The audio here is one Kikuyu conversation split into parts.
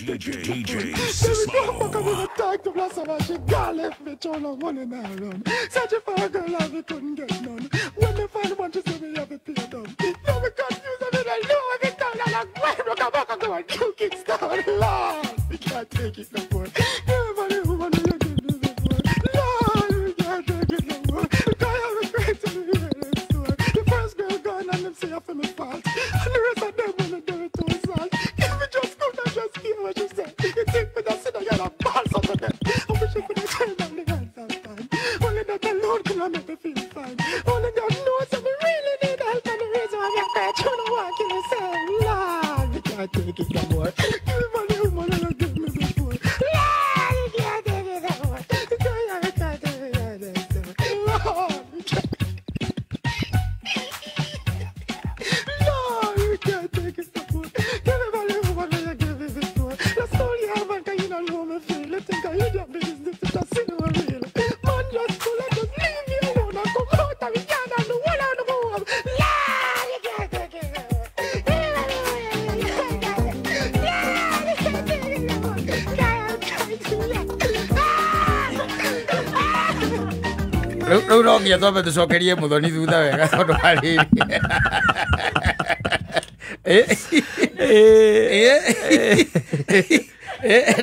DJ Sismo. Such a fire girl, I couldn't get none. When they find one, she said me have a pay down. Now we confused, I mean, I know every time I like, why broke a back and go and kill Kingston. Lord, we can't take it no more. Everybody who wanna look at me before. Lord, we can't take it no more. Because I have a great to me in the first girl gone and them say I feel my fault. And the rest of them wanna do it to assault. If we just go and just hear what she said, you think we just sit down and balls up to them. I wish you could have turned down the hands of time. Only that alone can make me feel fine. Only God knows that we really need help and the reason why we are trying to walk in the same. Lord, we can't take it no more. Give me money, money you give me before. Lord, we can't take it no more. We can't take it no more. Lord, we can't. Lord, we can't take it no more. Give me money, money you give me before. That's all you have, and you don't know me feel. You think I idiot business, it's a sin real. Man, just go let us leave you alone and come out of the yard and the whole of the home. Lord, you can't take it no more. Lord, you can't take it no more. Rĩu no nginya twambe tũcokerie Muthoni thutha wega tondũ wa rĩrĩ.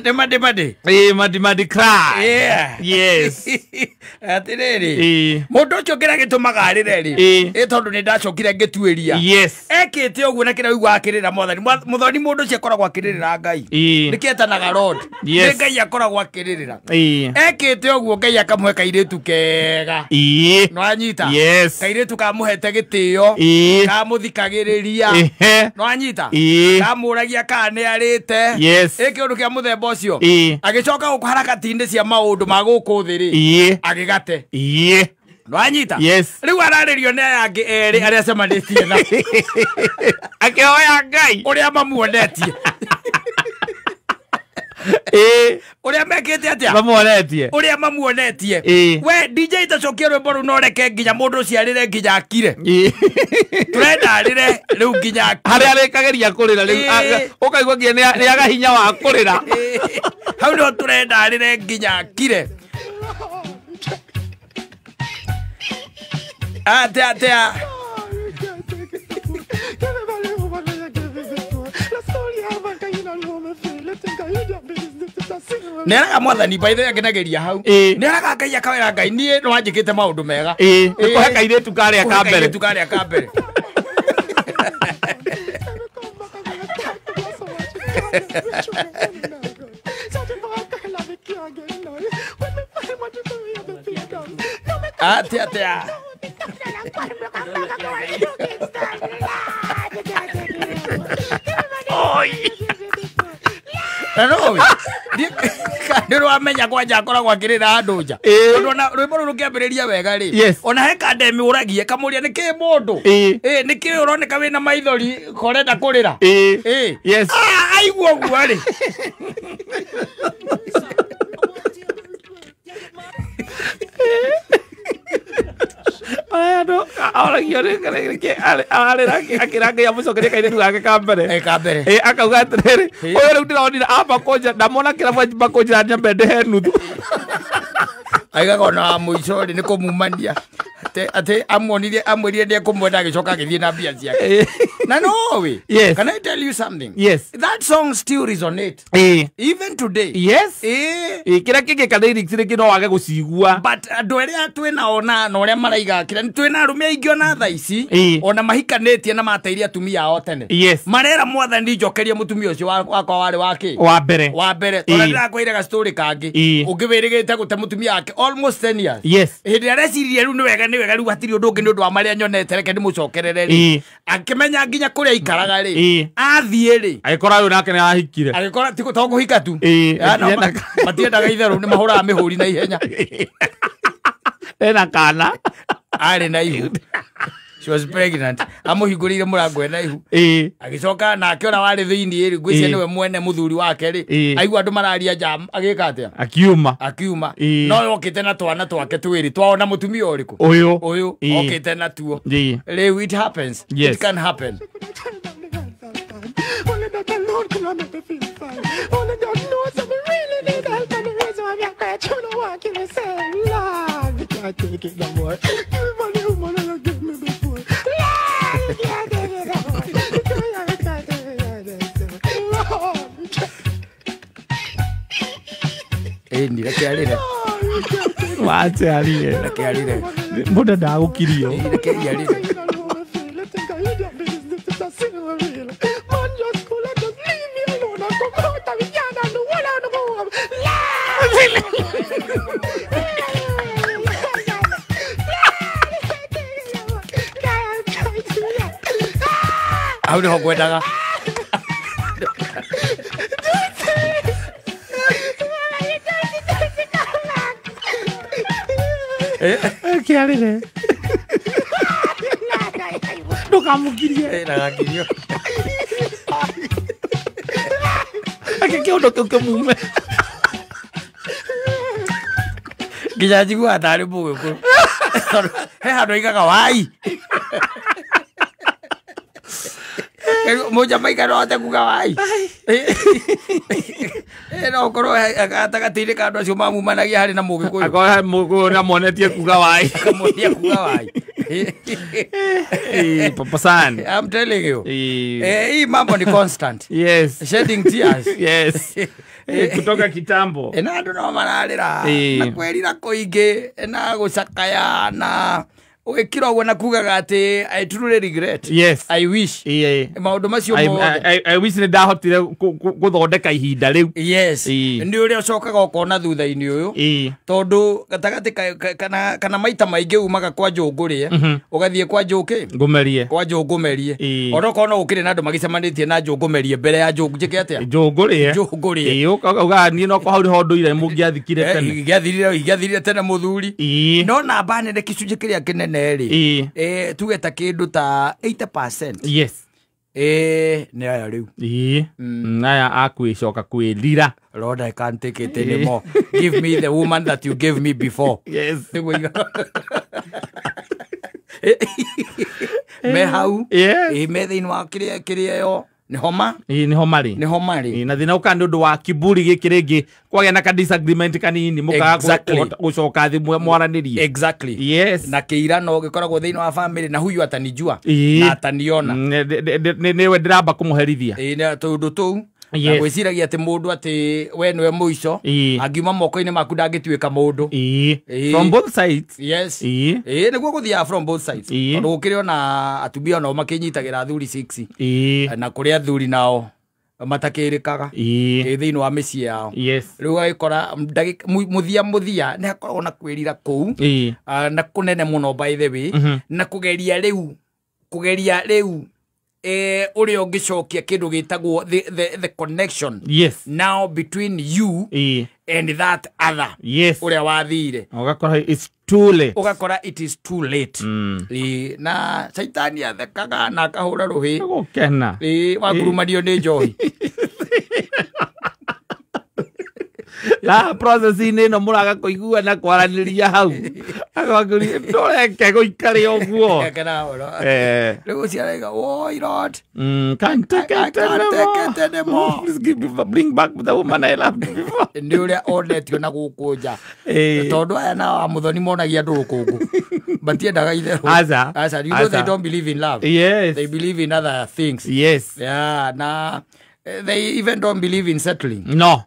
Nĩ mandi mandi. Madi madi cry. Yeah. Yes. Atĩrĩrĩ. Mũndũ ũcio kĩrĩa gĩtũmaga arĩre rĩ. Ĩ tondũ nĩ ndacokire ngĩtuĩria. Yes. Ekĩte ũguo na kĩrĩa ũiguaga akĩrĩra Mwathani. Muthoni mũndũ ũcio akoragwo akĩrĩrĩra Ngai. Nĩkĩo etanaga Lord. Yes. Nĩ Ngai akoragwo akĩrĩrĩra. Ekĩte ũguo Ngai akamũhe kairĩtu kega. No anyita. Yes. Kairĩtu kamũhete gĩtĩo. Kamũthikagĩrĩria. No anyita. Kamũragia kana nĩ arĩte. Yes. Ĩ kĩũndũ kĩa mũthemba ũcio. Agĩcoka gũkũ harakati-inĩ cia maũndũ ma gũkũ thĩ rĩ. Agĩgate. No anyita. Yes. Rĩu ararĩrio nĩ aya angĩ erĩ arĩa acemanĩtie na akĩhoya Ngai ũrĩa mamuonetie. Ũrĩa mekĩte atĩa? Mamuonetie. Ũrĩa mamuonetie. We DJ tacokia rwĩmbo rũu no reke nginya mũndũ ũcio arĩre nginya akire. Tũrenda arĩre rĩu nginya akire. Harĩa arĩkagĩria kũrĩra rĩu ũkaigua nginya nĩ aga hinya wa kũrĩra. Hau nĩho tũrenda arĩre nginya akire. Atea atea. Neraga Mwathani by the way akenageria hau. Neraga Ngai akawera Ngai niĩ no anjĩkĩte maũndũ mega. Nĩkũhe kairĩtu karĩa ka mbere. Kairĩtu karĩa ka mbere. Atea atea. Oi. No, nĩ ũramenya kwanja akoragwo akĩrĩra andũ nja. Tondũ ona rwĩmbo rũrũ rũkĩambĩrĩria wega rĩ, ona he kanda ĩmĩũragie ĩkamũria nĩkĩ mũndũ, nĩkĩ ũroneka wĩna maithori korenda kũrĩra. Yes. Aigua ũguo rĩ. Aya oragio arĩra akĩra Ngai amũcokerie kairĩtu gake ka mbere. Ka mbere. Akauga atĩrĩrĩ, ũyũ rĩu ndĩronire amba kũnjĩra ndamona kĩrabu amba kũnjĩra nyambe ndĩhe nuthu. Aigaga ona wa mũico rĩ nĩ kũmumania. Atĩ amuonirie amwĩrire nĩ ekũmwenda agĩcoka agĩthiĩ na mbia ciake. Na no we. Yes. Can I tell you something? Yes. That song still resonates. Even today. Yes. Kĩrĩa kĩngĩka lyrics rĩngĩ no wage gũcigua. But andũ arĩa twĩnao na ũrĩa maraiga kĩrĩa twĩna arũme aingĩ ona thaa ici ona mahikanĩtie na mateirie atumia ao tene. Yes. Marera Mwathani njokerie mũtumia ũcio wakwa warĩ wake. Wa mbere. Wa mbere. Tondũ ndĩrakwĩire ga story kangĩ. Ũngĩ wĩrĩgĩte gũte mũtumia wake almost 10 years. Yes. Hĩndĩ ĩrĩa arecirie rĩu nĩ wega nĩ wega rĩu hatirĩ ũndũ ũngĩ nĩ ũndũ wa marĩa nyonete reke ndĩmũcokerere rĩ. Akĩmenya nginya kũrĩa aikaraga rĩ. Athiĩ rĩ. Agĩkora ũyũ nake nĩ ahikire. Agĩkora ti to kũhika tu. Matiendaga itherũ nĩ mahũraga mĩhũri na ihenya. Ena kana. Arĩ na ihu. She was pregnant. Amũhingũrĩire mũrango ena ihu. Agĩcoka nake ona warĩ thĩinĩ rĩ ngwĩciria nĩwe mwene mũthuri wake rĩ. Aigua andũ mararia nja agĩka atĩa? Akiuma. Akiuma. No yokĩte na twana twake twĩrĩ twaona mũtumia ũrĩkũ? Ũyũ. Ũyũ okĩte na tuo. Rĩu it happens. Yes. It can happen. Only that alone can make me feel fine. Only take it no more. Give me money, woman, you give me before. Lord, you can't take it no more. You can't take it no more. Ĩni reke arĩre. Wache arĩre. Reke arĩre. Mũndũ ndagũkirio. Reke arĩre. Hau nĩho ngwendaga. Reke arĩre. Ndũkamũkirie. Ndagakirio. Ake kĩũndũ kĩu kĩmume. Nginya njiguaga tarĩ mũgĩkũyũ. He handũ aigaga wai. Mũjamaika no ahote kuga wai. No ũkorwo gatagatĩ-inĩ ka andũ acio mamumanagia harĩ na mũgĩkũyũ. Akorwo he mũgĩkũyũ nĩamuonetie kuga wai. Akamuonia kuga wai. Papa san. I'm telling you. Hii mambo ni constant. Yes. Shedding tears. Yes. Kutoka kitambo. Na andũ no mararĩra. Na kwĩrira kũingĩ na gũcakaya na ũgĩkira ũguo na kugaga atĩ I truly regret. Yes. I wish. Maũndũ macio mothe. I wish nĩ ndahotire gũthondeka ihinda rĩu. Yes. Nĩ ũrĩa ũcokaga ũkona thutha-inĩ ũyũ. Tondũ gatagatĩ kana maita maingĩ umaga kwa njũngũrĩe ũgathiĩ kwa njũkĩ ngũmerie. Kwa njũngũmerie. Onokorwo no gũkĩrĩ na andũ magĩcemanĩtie na njũngũmerie mbere ya njũngũ njĩke atĩa? Njũngũrĩe. Njũngũrĩe. Ũkauga niĩ no kwa hau nĩho ndũire mũngĩathikire tene. Ingĩathirire tene mũthuri. No namba nene gĩcunjĩ kĩrĩa kĩnene rĩ. Tuge ta kĩndũ ta 80%. Yes. Nĩ aya rĩu. Aya akwĩcoka kwĩrira. Lord, I can't take it anymore. Give me the woman that you gave me before. Yes. Me hau. Yes. Me thĩinĩ wa kĩrĩa ĩyo. Nĩ homa? Nĩ homa rĩ. Nĩ homa rĩ. Na thĩna ũkaga nĩ ũndũ wa kiburi gĩkĩ rĩngĩ kwagĩa na ka disagreement kanini mũkaga gũcoka thĩ mwaranĩrie. Exactly. Yes. Na kĩirano gĩkoragwo thĩinĩ wa family na huyu atanijua na ataniona. Nĩwe ndĩramba kũmũherithia. Nĩ tũndũ tũu. Na gwĩciragia atĩ mũndũ atĩ we nĩwe mũico angiuma moko-inĩ maku ndangĩtuĩka mũndũ. From both sides. Yes. Nĩguo gũthiaga from both sides. Tondũ gũkĩrĩ ona atumia onao makĩnyitagĩra athuri 6 na kũrĩ athuri nao matakĩrĩkaga thĩinĩ wa mĩciĩ yao. Yes. Rĩu ũgagĩkora mũthia mũthia nĩ hakoragwo na kwĩrira kũu na kũnene mũno by the way na kũgeria rĩu ũrĩa ũngĩcokia kĩndũ gĩtagwo the connection. Yes. Now between you and that other. Yes. Ũrĩa wathire. Ũgakora it's too late. Ũgakora it is too late. Na caitani athekaga na akahũra rũhĩ. Gũkena. Wakurumanio nĩ njohi. Na process-inĩ ĩno mũraga kũiguana kwaranĩria hau. Agakũria ndũreke gũikare ũguo. Rĩu ũcio arauga, "Woi Lord, can't take I it can't take it anymore. Please give me, bring back the woman I loved before." Nĩ ũrĩa onetio na gũkũ nja. Tondũ aya nao amuthoni monagia andũ rũkũngũ. Matiendaga itherũ. Aca. Aca. You know they don't believe in love. Yes. They believe in other things. Yes. Yeah, na they even don't believe in settling. No.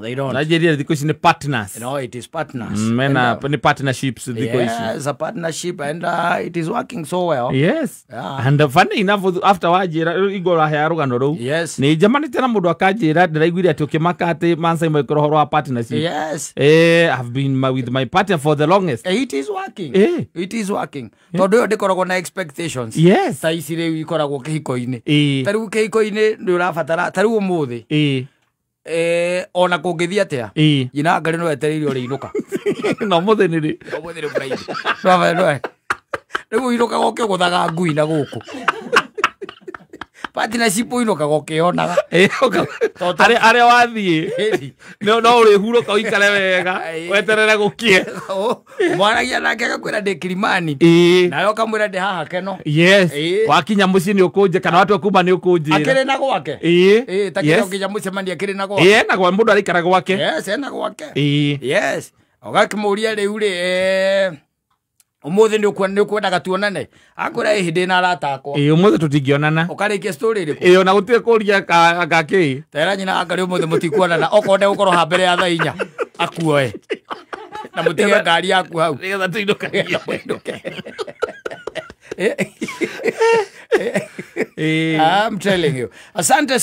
They don't. Nigeria thikũ ici nĩ partners. No, it is partners. Mena nĩ partnerships thikũ ici. Yes, a partnership and it is working so well. Yes. Yeah. And funny enough after wanjĩra igũrũ ahea rũgano rũu. Yes. Nĩ njamanĩte na mũndũ akanjĩra ndĩraiguire atĩ ũkĩmaka atĩ Mansai maikũrũ ũhoro wa partnership. Yes. I've been with my partner for the longest. It is working. It is working. Tondũ ĩyo ndĩkoragwo na expectations. Yes. Ta ici rĩu ikoragwo kĩhiko-inĩ. Ta rĩu kĩhiko-inĩ nĩ ũrabatara ta rĩu ũmũthĩ. Ona kũngĩthiĩ atĩa nyina ngarĩ no etereire ũrĩinũka. No mũthĩ nĩ rĩ. Ũmũthĩ nĩ Friday. Rĩu ũinũkaga ũkĩgũthaga ngui na gũkũ. Partnership ũinũkaga ũkĩonaga. Harĩa wathiĩ no ũrĩhurũka ũikare wega weterere gũkie. Mwaragia nake agakwĩra ndĩ Kilimani. Nawe ũkamwĩra ndĩ haha Keno. Yes. Wakinya mũciĩ nĩ ũkũnjĩra kana watua kuma nĩ ũkũnjĩra. Akĩrĩ na gwake. Ta kĩrĩa ũkinya mũcemania akĩrĩ na gwake. Ena gwa mũndũ araikara gwake. Yes, ena gwake. Yes. Ũgakĩmũria rĩu rĩ Umuthi ni ukwendaga tuonane akwira ĩ ndĩ na arata akwa. Ĩ umuthi tutingionana. Ũkarĩkia story ĩrĩkũ? Ĩ ona gũtirĩ kũria ka kĩ. Tera nyina angarĩ umuthi mũtikuonana okorwo ndegũkorwo ha mbere ya thaa 4 akuoe na mũtige ngari yaku hau nĩgetha tũinũke. I'm telling you. Asante.